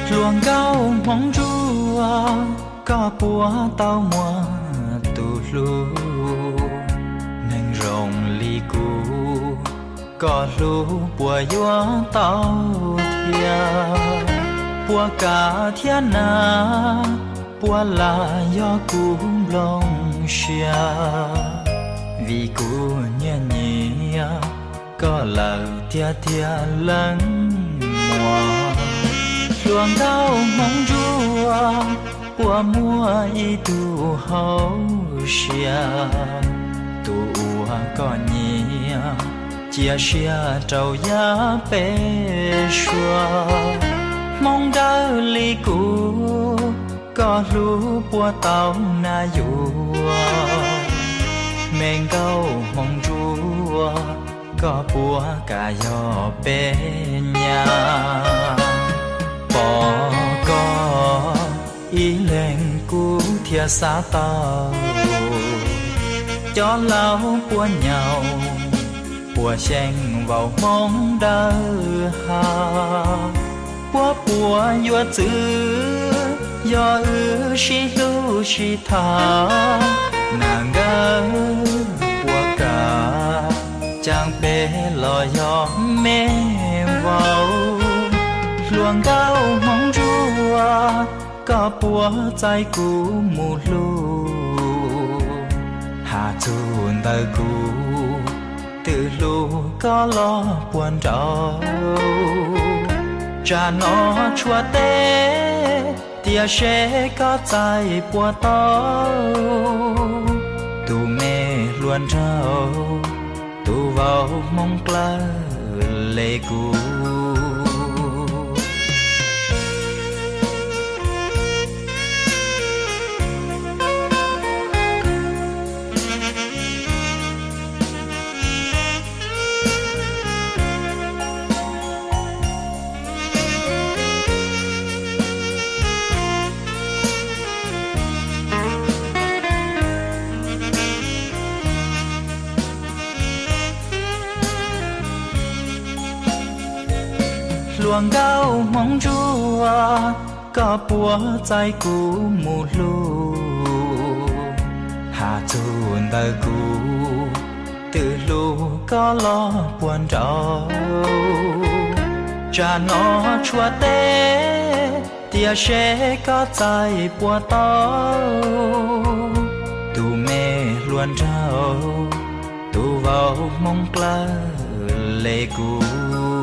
Hluas nkauj hmoov ntsuab, koj puas tau muaj tus hlub neeg zoo li kuv? Koj hlub puas yuav tau thiab? Puas kam thiab na? Puas lam yog kuv nplooj siab? Vim kuv nyiam nyiam koj lawm tiag tiag leej muam. Hluas nkauj hmoov ntsuab, puas muaj ib tug hauv siab, tus uas koj nyiam, cia siab rau yav peb suab. Hmoov dawb li kuv, koj hlub puas tau na yuav? Me nkauj hmoov ntsuab, koj puas kam yog peb nyab? Pom koj ib leeg kuv thiaj xav tau, cov laus puas nyaum, puas xyeej vau hmoov dawb hav. Puas puas yuav txwv, yog wb sib hlub sib tham, nas nkawd puas kam, caag peb los yog me vauv. Hluas nkauj hmoov ntsuab, koj puas txais kuv mus hlub? Has txug ntawm kuv, twb hlub koj los puas nraud? Tsam no tshuav teb, tiam seb koj txais puas tau tus me hluas nraug, tus vauv hmoov dlawb le kuv. Hluas nkauj hmoov ntsuab, koj puas txais kuv mus hlub? Has txug ntawm kuv, twb hlub koj los puas nraud? Tsam no tshuav teb, tiam seb koj txais puas tau tus me hluas nraug, tus vauv hmoov dlawb le kuv.